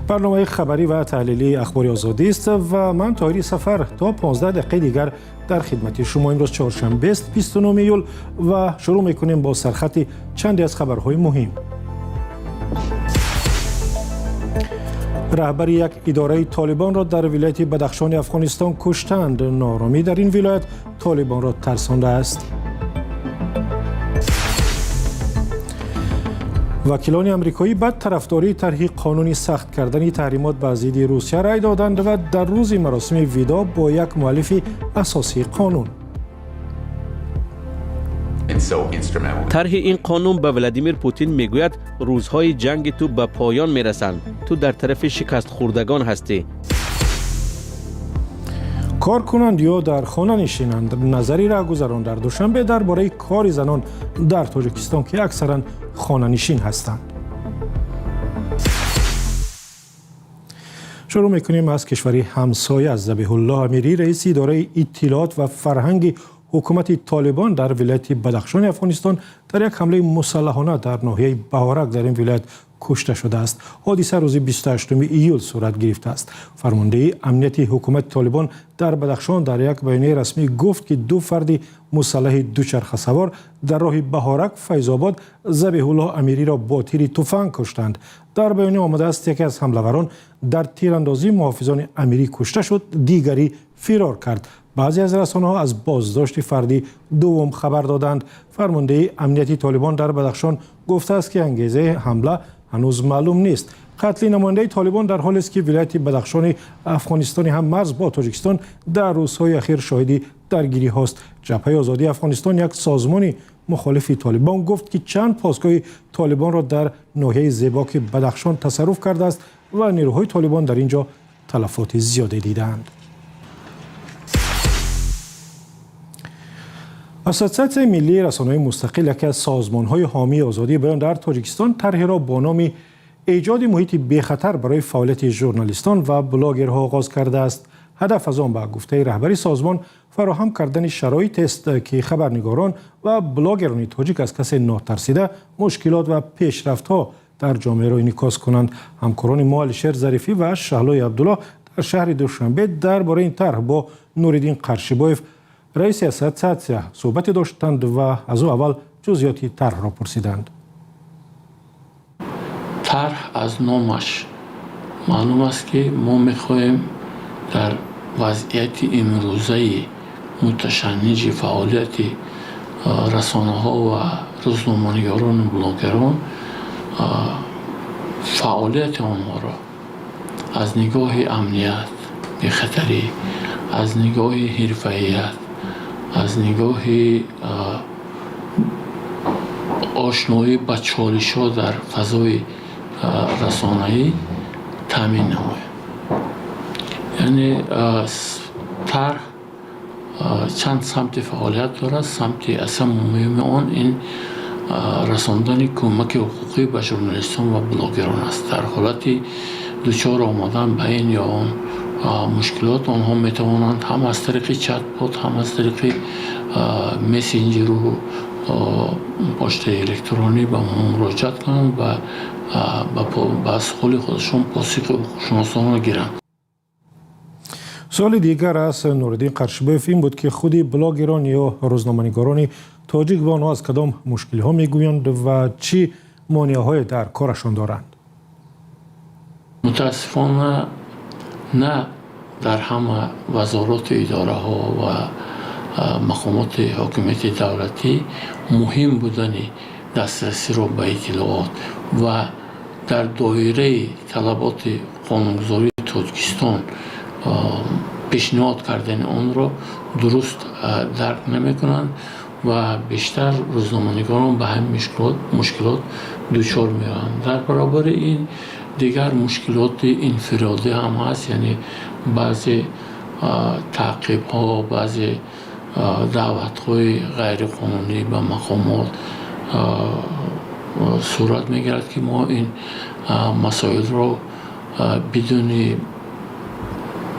Барномаи хабарӣ ва таҳлилии Ахбори Озодӣ аст ва ман, Тоҳири Сафар, то 15 дақиқаи дигар дар хидмати шумо. Имрӯз чоршанбест, 29 июл, ва шурӯъ мекунем бо сархати чанде аз хабарҳои муҳим. Раҳбари як идораи Толибонро дар вилояти Бадахшони Афғонистон куштанд. Нооромӣ дар ин вилоят Толибонро тарсондааст. Вакилони амрикоӣ ба тарафдории тарҳи қонуни сахт кардани таҳримот ба зидди Русия рай доданд ва дар рӯзи маросими видоъ бо як муаллифи асосии қонун. Тарҳи ин қонун ба Владимир Путин мегӯяд: рӯзҳои ҷанги ту ба поён мерасанд, ту дар тарафи шикастхӯрдагон ҳастӣ. Кор кунанд ё дар хона нишинанд? Назари раҳгузарон дар Душанбе дар бораи кори занон дар Тоҷикистон, ки аксаран хонанишин ҳастанд. Шурӯъ мекунем аз кишвари ҳамсоя. Забиҳуллоҳ Амирӣ, раиси идораи иттилоот ва фарҳанги ҳукумати Толибон дар вилояти Бадахшони Афғонистон, дар як ҳамлаи мусаллаҳона дар ноҳияи Баҳорак дар ин вилоят кушта шудааст. Ҳодиса рӯзи 28 июл сурат гирифтааст. Фармондеҳии амнияти ҳукумати Толибон дар Бадахшон дар як баёнияи расмӣ гуфт, ки ду фарди мусаллаҳи дучархасавор дар роҳи Баҳорак Файзобод Забиҳуллоҳ Амириро бо тири туфанг куштанд. Дар баёния омадааст, яке аз ҳамлаварон дар тирандозии муҳофизони Амирӣ кушта шуд, дигарӣ фирор кард. Баъзе аз расонаҳо аз боздошти фарди дуввум хабар доданд. Фармондеҳии амнияти Толибон дар Бадахшон гуфтааст, ки ангезаи ҳамла ҳанӯз маълум нест. Қатли намояндаи Толибон дар ҳолест, ки вилояти Бадахшони Афғонистони ҳам марз бо Тоҷикистон дар рӯзҳои ахир шоҳиди даргириҳост. Ҷабҳаи озодии Афғонистон, як созмони мухолифи Толибон, гуфт, ки чанд посгоҳи Толибонро дар ноҳияи Зебоки Бадахшон тасарруф кардааст ва нерӯҳои Толибон дар ин ҷо талафоти зиёде дидаанд. Ассотсиатсияи миллии расонаҳои мустақил, яке аз созмонҳои ҳомии озодии баён дар Тоҷикистон, тарҳеро бо номи эҷоди муҳити бехатар барои фаъолияти журналистон ва блогерҳо оғоз кардааст. Ҳадаф аз он, ба гуфтаи раҳбари созмон, фароҳам кардани шароитест, ки хабарнигорон ва блогерони тоҷик аз касе нотарсида мушкилот ва пешрафтҳо дар ҷомеаро инъикос кунанд. Ҳамкорони мо Алишер Зарифӣ ва Шаҳлои Абдуллоҳ дар шаҳри Душанбе дар бораи ин тарҳ бо Нуриддин Қаршибоев, раиси ассотсиатсия, суҳбате доштанд ва аз ӯ аввал ҷузъиёти тарҳро пурсиданд. Тарҳ аз номаш маълум аст, ки мо мехоҳем дар вазъияти имрӯзаи муташанниҷи фаъолияти расонаҳо ва рӯзноманигорону блогерон фаъолияти онҳоро аз нигоҳи амният, бехатарӣ, аз нигоҳи ҳирфаият, аз нигоҳи ошноӣ ба чолишҳо дар фазои расонаӣ таъмин намоем. Яъне тарҳ чанд самти фаъолият дорад. Самти аслан муҳими он ин расондани кӯмаки ҳуқуқӣ ба журналистон ва блогерон аст. Дар ҳолати дучор омадан ба ин ё он мушкилот онҳо метавонанд ҳам аз тариқи чатбот, ҳам аз тариқи мессенҷеру почтаи электронӣ ба мо муроҷиат кунанд ва ба суоли худашон посухи ҳуқуқшиносонро гиранд. Суоли дигар аз Нуриддин Қаршибоев ин буд, ки худи блогерон ё рӯзноманигорони тоҷик ба онҳо аз кадом мушкилиҳо мегӯянд ва чӣ монеаҳое дар корашон доранд. Мутаассифона, на дар ҳама вазорату идораҳо ва мақомоти ҳокимияти давлатӣ муҳим будани дастрасиро ба иттилоот ва дар доираи талаботи қонунгузории Тоҷикистон пешниҳод кардани онро дуруст дарк намекунанд ва бештар рӯзноманигорон ба ҳамин мушкилот дучор меоянд. Дар баробари ин дигар мушкилоти инфиродӣ ҳам ҳаст, яъне баъзе таъқибҳо, баъзе даъватҳои ғайриқонунӣ ба мақомот сурат мегирад, ки мо ин масоилро бидуни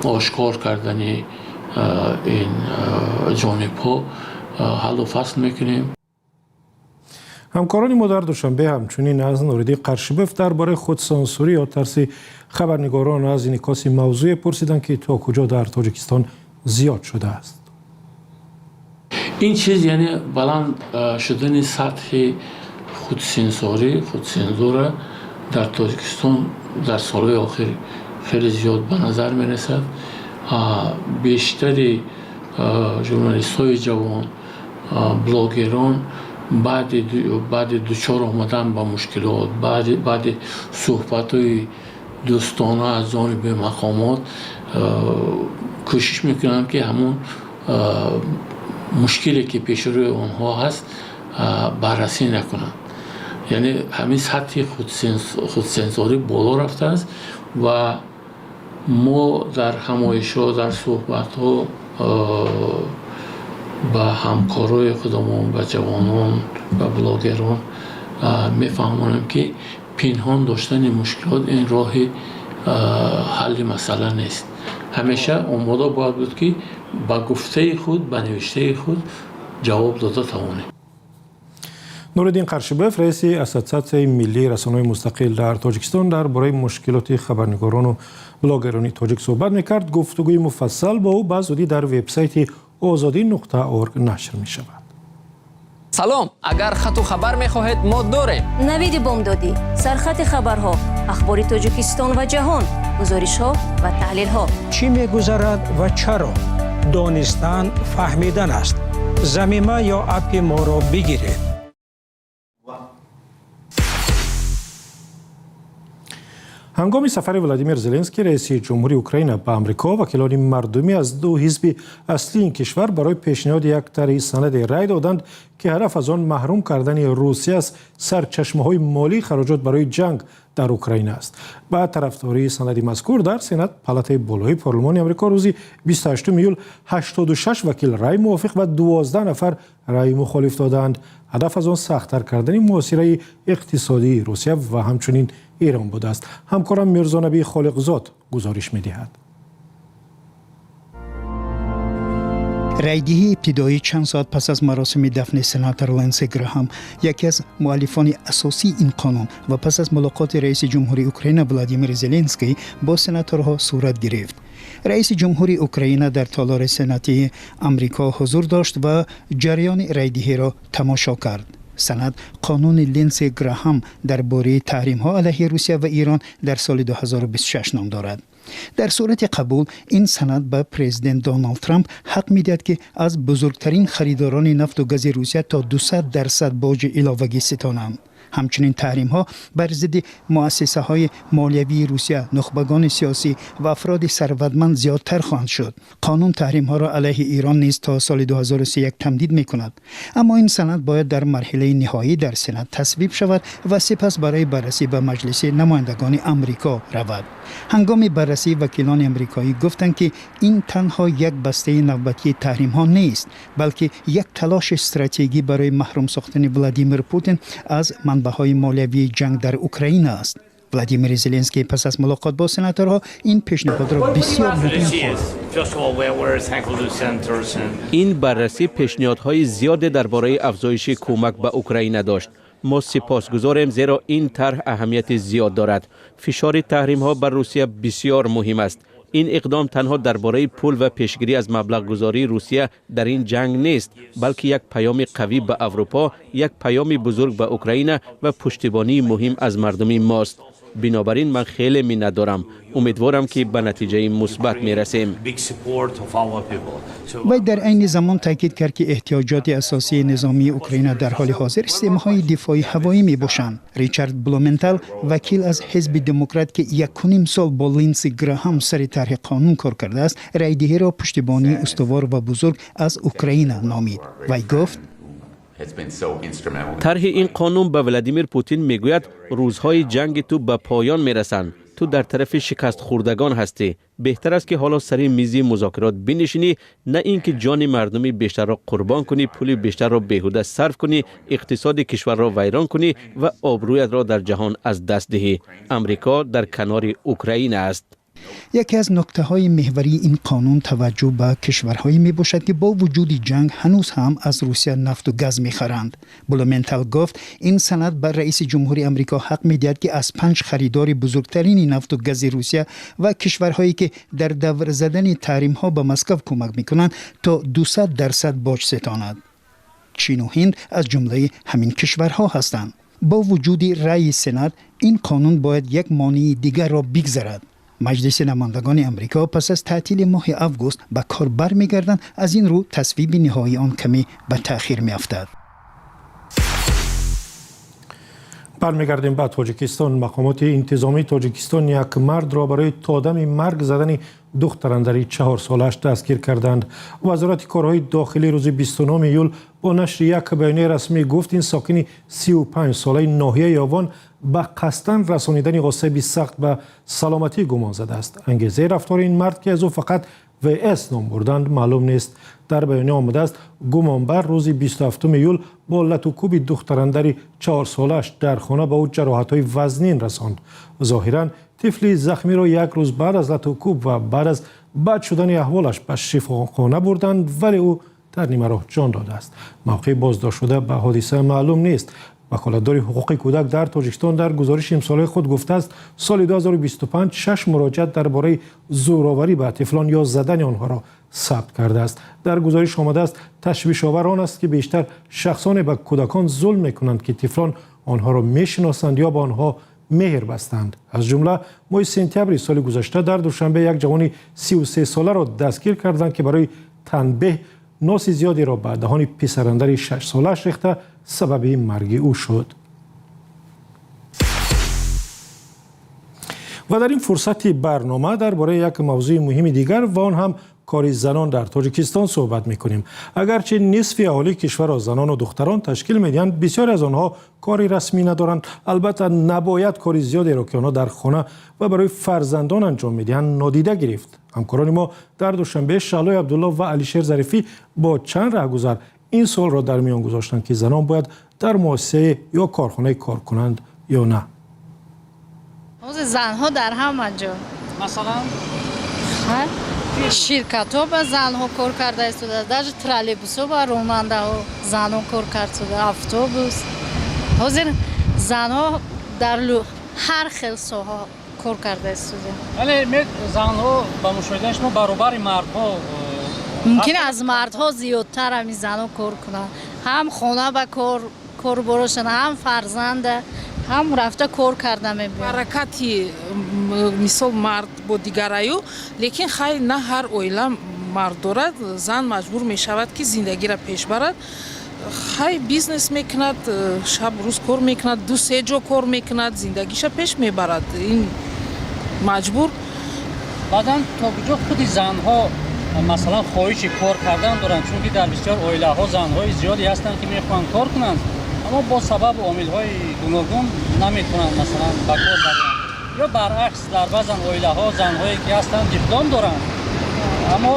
ошкор кардани ин ҷонибҳо ҳаллу фасл мекунем. Ҳамкорони мо дар Душанбе ҳамчунин аз Нуриддин Қаршибоев дар бораи худсансурӣ ё тарси хабарнигорон аз инъикоси мавзӯе пурсиданд, ки то куҷо дар Тоҷикистон зиёд шудааст. Ин чиз, яъне баланд шудани сатҳи худсензорӣ, худсензура дар Тоҷикистон дар солҳои охир хеле зиёд ба назар мерасад. Бештари журналистҳои ҷавон, блогерон баъди дучор омадан ба мушкилот, баъди суҳбатҳои дӯстона аз ҷониби мақомот кӯшиш мекунанд, ки ҳамон мушкиле, ки пеши рӯи онҳо ҳаст, баррасӣ накунанд. Яъне ҳамин сатҳи худсензорӣ боло рафтааст ва мо дар ҳамоишҳо, дар суҳбатҳо ба ҳамкорои худамон, ба ҷавонон, ба блогерон мефаҳмонем, ки пинҳон доштани мушкилот ин роҳи ҳалли масъала нест. Ҳамеша омода бояд буд, ки ба гуфтаи худ, ба навиштаи худ ҷавоб дода тавонем. Нуриддин Қаршибоев, раиси Ассотсиатсияи миллии расонаҳои мустақил дар Тоҷикистон, дар бораи мушкилоти хабарнигорону блогерони тоҷик суҳбат мекард. Гуфтугӯи муфассал бо ӯ ба зудӣ дар вебсайти озодӣ.org нашр мешавад. Салом! Агар хату хабар мехоҳед, мо дорем. Навиди бомдодӣ, сархати хабарҳо, ахбори Тоҷикистон ва ҷаҳон, гузоришҳо ва таҳлилҳо. Чӣ мегузарад ва чаро? Донистан фаҳмидан аст. Замима ё аппи моро бигиред. Ҳангоми сафари Владимир Зеленский, раиси ҷумҳури Украина, ба Амрико, вакилони мардумӣ аз ду ҳизби аслии ин кишвар барои пешниҳоди як тарҳи санаде рай доданд, ки ҳадаф аз он маҳрум кардани Русия аз сарчашмаҳои молии хароҷот барои ҷанг дар Украина аст. Ба тарафдории санади мазкур дар Сенат, палатаи болои парлумони Амрико, рӯзи 28 июл 86 вакил рай мувофиқ ва 12 нафар рай мухолиф доданд. Ҳадаф аз он сахттар кардани муҳосираи иқтисодии Русия ва ҳамчунин Эрон будааст. Ҳамкорам Мирзонабӣ Холиқзод гузориш медиҳад. Райдиҳии ибтидоӣ чанд соат пас аз маросими дафни сенатор Линдси Граҳам, яке аз муаллифони асосии ин қонун, ва пас аз мулоқоти раиси ҷумҳури Украина Владимир Зеленский бо сенаторҳо сурат гирифт. Раиси ҷумҳури Украина дар толори Сенати Амрико ҳузур дошт ва ҷараёни райдиҳиро тамошо кард. Санад қонуни Линдси Граҳам дар бораи таҳримҳо алайҳи Русия ва Эрон дар соли 2026 ном дорад. Дар сурати қабул, ин санад ба президент Доналд Трамп ҳақ медиҳад, ки аз бузургтарин харидорони нафту гази Русия то 200% боҷи иловагӣ ситонанд. Ҳамчунин таҳримҳо бар зидди муассисаҳои молиявии Русия, нухбагони сиёсӣ ва афроди сарватманд зиёдтар хоҳанд шуд. Қонун таҳримҳоро алайҳи Эрон низ то соли 2031 тамдид мекунад. Аммо ин санад бояд дар марҳилаи ниҳоӣ дар Сенат тасвиб шавад ва сипас барои баррасӣ ба Маҷлиси намояндагони Амрико равад. Ҳангоми баррасӣ вакилони амрикоӣ гуфтанд, ки ин танҳо як бастаи навбатии таҳримҳо нест, балки як талоши стратегӣ барои маҳрум сохтани Владимир Путин аз манбаъҳои молиявии ҷанг дар Украина аст. Владимир Зеленский пас аз мулоқот бо сенаторҳо ин пешниҳодро бисёр муҳим хонд. Ин баррасӣ пешниҳодҳои зиёде дар бораи афзоиши кӯмак ба Украина дошт. Мо сипосгузорем, зеро ин тарҳ аҳамияти зиёд дорад. Фишори таҳримҳо бар Русия бисёр муҳим аст. Ин иқдом танҳо дар бораи пул ва пешгирӣ аз маблағгузории Русия дар ин ҷанг нест, балки як паёми қавӣ ба Аврупо, як паёми бузург ба Украина ва пуштибонии муҳим аз мардуми мост. Бинобар ин ман хеле миннатдорам. Умедворам, ки ба натиҷаи мусбат мерасем. Вай дар айни замон таъкид кард, ки эҳтиёҷоти асосии низомии Украина дар ҳоли ҳозир системаҳои дифои ҳавоӣ мебошанд. Ричард Блументал, вакил аз ҳизби Демократ, ки якуним сол бо Линдси Граҳам сари тарҳи қонун кор кардааст, райдиҳиро пуштибонии устувор ва бузург аз Украина номид. Вай гуфт: Тарҳи ин қонун ба Владимир Путин мегӯяд, рӯзҳои ҷанги ту ба поён мерасанд. Ту дар тарафи шикастхӯрдагон ҳастӣ. Беҳтар аст, ки ҳоло сари мизи музокирот бинишинӣ, на ин ки ҷони мардуми бештарро қурбон кунӣ, пули бештарро беҳуда сарф кунӣ, иқтисоди кишварро вайрон кунӣ ва обрӯятро дар ҷаҳон аз даст диҳӣ. Амрико дар канори Украина аст. Яке аз нуктаҳои меҳварии ин қонун таваҷҷӯҳ ба кишварҳое мебошад, ки бо вуҷуди ҷанг ҳанӯз ҳам аз Русия нафту газ мехаранд. Блументал гуфт, ин санад ба раиси ҷумҳури Амрико ҳақ медиҳад, ки аз 5 харидори бузургтарини нафту гази Русия ва кишварҳое, ки дар давр задани таҳримҳо ба Москав кӯмак мекунанд, то 200% боҷ сетонад. Чину Ҳинд аз ҷумлаи ҳамин кишварҳо ҳастанд. Бо вуҷуди раъи Сенат, ин қонун бояд як монеи дигарро бигзарад. Маҷлиси намояндагони Амрико пас аз таътили моҳи август ба кор бармегарданд, аз ин рӯ тасвиби ниҳоии он каме ба таъхир меафтад. Бармегардем ба Тоҷикистон. Мақомоти интизомии Тоҷикистон як мардро барои то дами марг задани духтарандари 4-солааш дастгир карданд. Вазорати корҳои дохилӣ рӯзи 29 июл бо нашри як баёнияи расмӣ гуфт, ин сокини 35-солаи ноҳияи Ёвон ба қасдан расонидани осеби сахт ба саломатӣ гумон задааст. Ангезаи рафтори ин мард, ки аз ӯ фақат ВС ном бурданд, маълум нест. Дар баёния омадааст, гумонбар рӯзи 27 июл бо латукӯби духтарандари 4-солааш дар хона ба ӯ ҷароҳатҳои вазнин расонд. Зоҳиран, тифли захмиро як рӯз баъд аз латукӯб ва баъд аз бад шудани аҳволаш ба шифохона бурданд, вале ӯ дар нимароҳ ҷон додааст. Мавқеи боздоштшуда ба ҳодиса маълум нест. Ваколатдори ҳуқуқи кӯдак дар Тоҷикистон дар гузориши имсолаи худ гуфтааст, соли 2025 шаш муроҷиат дар бораи зӯроварӣ ба тифлон ё задани онҳоро сабт кардааст. Дар гузориш омадааст, ташвишовар он аст, ки бештар шахсоне ба кӯдакон зулм мекунанд, ки тифлон онҳоро мешиносанд ё ба онҳо меҳр бастанд. Аз ҷумла моҳи сентябри соли гузашта дар Душанбе як ҷавони 33-соларо дастгир карданд, ки барои танбеҳ носи зиёдеро ба даҳони писарандари 6-солааш рехта, сабаби марги ӯ шуд. Ва дар ин фурсати барнома дар бораи як мавзӯи муҳими дигар ва он ҳам кори занон дар Тоҷикистон суҳбат мекунем. Агарчи нисфи аҳолии кишварро занону духтарон ташкил медиҳанд, бисёре аз онҳо кори расмӣ надоранд. Албатта, набояд кори зиёдеро, ки онҳо дар хона ва барои фарзандон анҷом медиҳанд, нодида гирифт. Ҳамкорони мо дар Душанбе, Шаҳлои Абдулло ва Алишер Зарифӣ, бо чанд раҳгузар ин суолро дар миён гузоштанд, ки занон бояд дар муассисае ё корхонае кор кунанд ё на. Занҳо дар ҳама ҷо, масалан, ширкатҳо ба занҳо кор карда истода, даже троллейбусҳо ба ронандаҳо занҳо кор карда, автобус. Ҳозир занҳо дар ҳар хел соҳа кор карда истода. Вале занҳо ба мушоҳидаи шумо баробари мардҳо? Мумкин, аз мардҳо зиёдтар ҳамин занҳо кор кунанд, ҳам хона ба кор корборошанд, ҳам фарзанда, ҳам рафта кор карда мебиёнд. Ҳаракати мисол мард бо дигараю, лекин хай, на ҳар оила мард дорад. Зан маҷбур мешавад, ки зиндагиро пеш барад. Хай, бизнес мекунад, шаб рӯз кор мекунад, ду се ҷо кор мекунад, зиндагиша пеш мебарад. Ин маҷбур. Баъдан то куҷо худи занҳо, масалан, хоҳиши кор кардан доранд? Чунки дар бисёр оилаҳо занҳои зиёде ҳастанд, ки мехоҳанд кор кунанд, аммо бо сабабу омилҳои гуногун наметавонанд, масалан, ба кор бароянд. Ё баръакс, дар баъзан оилаҳо занҳое ки ҳастанд, диплом доранд, аммо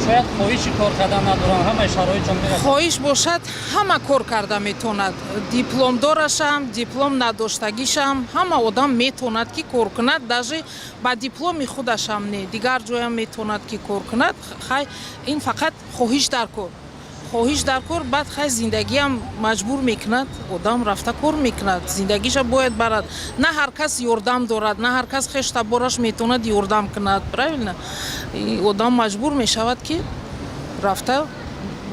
шояд хоҳиши кор кардан надоранд, ҳамаи шароитшон мерасад. Хоҳиш бошад, ҳама кор карда метавонад. Дипломдорашам, диплом надоштагишам, ҳама одам метавонад, ки кор кунад. Даже ба дипломи худашам не, дигар ҷоям метавонад, ки кор кунад. Хай, ин фақат хоҳиш дар кор, хоҳиш дар кор. Баъд, хай, зиндагиам маҷбур мекунад, одам рафта кор мекунад, зиндагиша бояд барад. На ҳар кас ёрдам дорад, на ҳар кас хештабораш метавонад ёрдам кунад, правильно? Одам маҷбур мешавад, ки рафта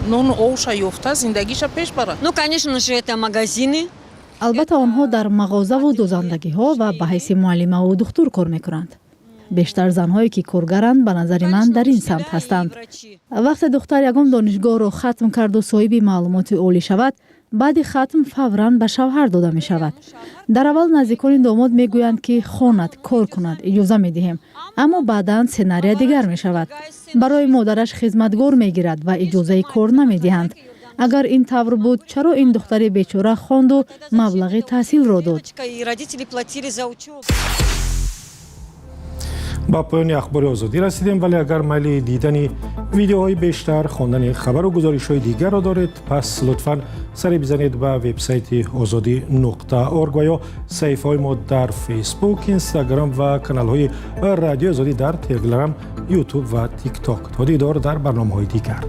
нону овша ёфта, зиндагиша пеш барад. Ну, конечно же, это магазины. Албатта, онҳо дар мағозаву дӯзандагиҳо ва ба ҳайси муаллимаву духтур кор мекунанд. Бештар занҳое, ки коргаранд, ба назари ман, дар ин самт ҳастанд. Вақте духтар ягон донишгоҳро хатм карду соҳиби маълумоти олӣ шавад, баъди хатм фавран ба шавҳар дода мешавад. Дар аввал наздикони домод мегӯянд, ки хонад, кор кунад, иҷоза медиҳем, аммо баъдан сценария дигар мешавад: барои модараш хизматгор мегирад ва иҷозаи кор намедиҳанд. Агар ин тавр буд, чаро ин духтари бечора хонду маблағи таҳсилро дод? Ба поёни Ахбори Озодӣ расидем, вале агар майли дидани Видеоҳои бештар, хондани хабару гузоришҳои дигарро доред, пас лутфан саре бизанед ба вебсайти озодӣ.орг ва ё саҳифаҳои мо дар Фейсбук, Инстаграм ва каналҳои Радиои Озодӣ дар Телеграм, Ютуб ва Тикток. То дидор дар барномаҳои дигар.